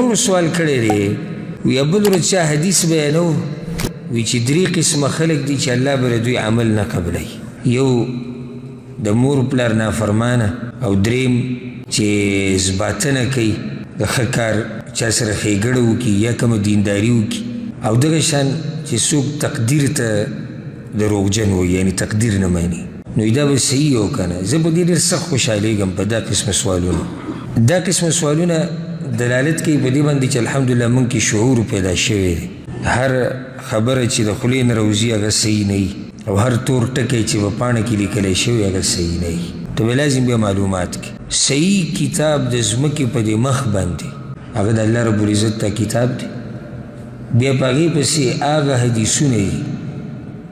ورور سوال کړی دی، وی بل ورځ چا حدیث بیانو وی چې درې قسمه خلک دي چې الله به د دوی عمل نه قبلوي. یو د مور پلار نافرمانه، او دریم چې زباتنه کوي د ښه کار، چا سره ښېګړه وکړي یا کومه دینداري وکړي، او دغه شان چې څوک تقدیر ته دروغجن وایي، یعنې تقدیر نه مني. نو دا به صحیح او که نه؟ زه په دې ډېر سخت خوشحالېږم په دا قسمه سوالونو. دا قسمه سوالونه دلالت کوي په دې باندې چې الحمدلله موږ کې شعور پیدا شوی دی. هر خبره چې د خولې نه راوځي هغه صحیح نه وي، او هر تور ټکی چې په پاڼه کې لیکلی شوی هغه صحیح نه وي. ته به لازم بیا معلومات کړې. صحیح کتاب د ځمکې په دې مخ باندې هغه د الله رب العزت دا کتاب دی. بیا په هغې پسې هغه حدیثونه دي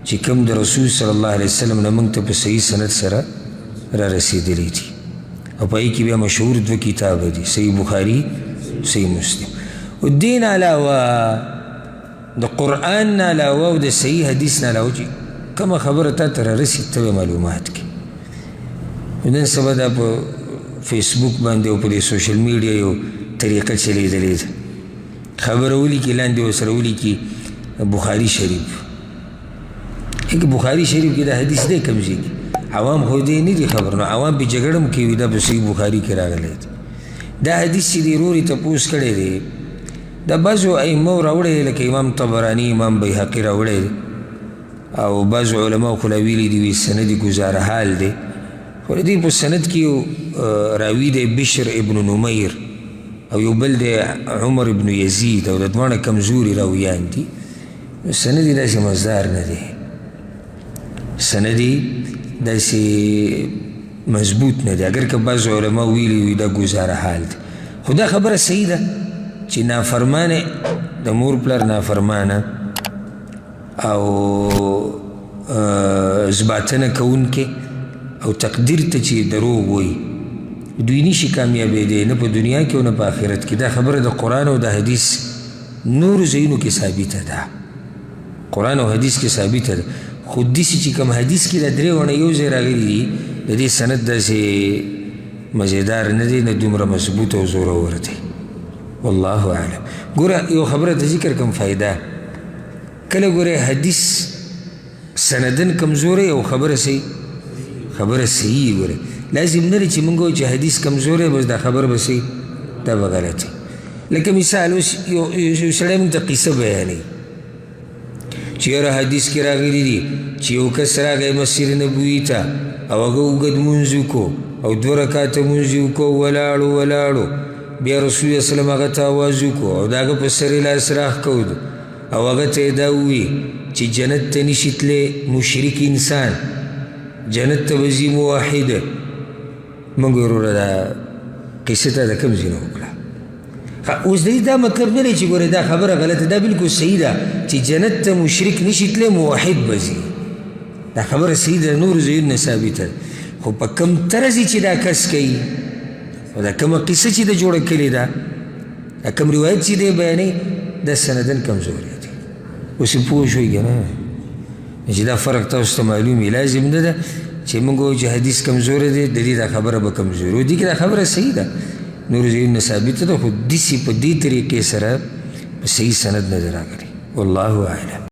چې کوم د رسول صلی الله علیه وسلم نه موږ ته په صحیح سند سره را رسېدلي دي، او په هغې کې بیا مشهور دوه کتابه دي، صحیح بخاري، صحیح مسلم. او دې نه علاوه د قرآن نه علاوه او د صحیح حدیث نه علاوه چې کومه خبره تا ته رارسي ته به معلومات کړې. نن سبا دا په فیسبوک باندې او په دې سوشل میډیا یو طریقه چلېدلې ده، خبره ولیکي لاندې ورسره ولیکي بخاري شریف. هغه بخاري شریف کې دا حدیث دی کوم ځای کې، عوام خو دې نه دي خبر، نو عوام پې جګړه هم کوي، دا په صحیح بخاري کې راغلی دی. دا حدیث چې دی ورور یې تپوس کړی دی، دا بعضو ائمو راوړی دی، لکه امام طبراني، امام بیهقي راوړی دی، او بعضو علماو خو لا ویلي دي وي سند یې ګزاره حال دی. خو د دې په سند کې یو راوي دی بشر ابن نمیر، او یو بل دی عمر ابن یزید، او د دواړه کمزوري راویان دي. نو سند یې داسې مزدار نه دی، سند یې داسې مضبوط نه دی، اګر که بعضو علماو ویلي وي دا ګزاره حال دی. خو دا خبره صحیح ده چې نافرمانه د مور پلار نافرمانه او زباتنه کوونکی او تقدیر ته چې دروغ وایي دوی نشي کامیابېدی، نه په دنیا کې او نه په آخرت کې. دا خبره د قرآن او د حدیث نورو ځایونو کې ثابته ده، قرآن او حدیث کې ثابته ده. خو داسې چې کوم حدیث کې دا درې واړه یو ځای راغلي دي، د دې سند داسې مزیدار نه دی، نه دومره مضبوط او زورور دی. والله اعلم. ګوره یو خبره ته ذکر کوم فایده، کله ګوره حدیث سندن کمزوری او خبره صحیح، خبره صحیح. ګوره لازم نه دی چې موږ وایو چې حدیث کمزوری بس دا خبره به صحیح، دا به غلط وي. لکه مثال اوس یو سړی موږ ته قصه بیانوي چې یاره حدیث کې راغلي دي چې یو کس راغی مسجد نبوي ته او هغه اوږد لمونځ وکړو او دوه رکعته لمونځ یې وکړو، ولاړو ولاړو، بیا رسول الله صلی الله علیه وسلم هغه ته اواز وکړو او د هغه په سر یې لاس راښکود او هغه ته یې دا وویل چې جنت ته نشي تللی مشرک انسان، جنت ته به ځي موحد. موږ وروره دا قصه ته د کوم ځای نه وکړه؟ اوس د دې دا مطلب نه دی چې ګورې دا خبره غلطه، دا بالکل صحیح ده چې جنت ته مشرک نشي تللی موحد به ځي، دا خبره صحیح ده، نورو ځایونو نه ثابته ده. خو په کوم طرز چې دا کس کوي او دا کومه قصه چې ده جوړه کړې ده، دا کوم روایت چې دی بیانوي، دا سندن کمزوری دی. اوس یې پوه شوئ که نه چې دا فرق تاسو ته معلوم وي؟ لازم نه ده چې موږ وایو چې حدیث کمزوری دی د دې دا خبره به کمزوري وي، دې کې دا خبره صحیح ده، نورو ځایونو نه ثابته ده، خو داسې په دې طریقې سره په صحیح سند نه ده راغلې. والله اعلم.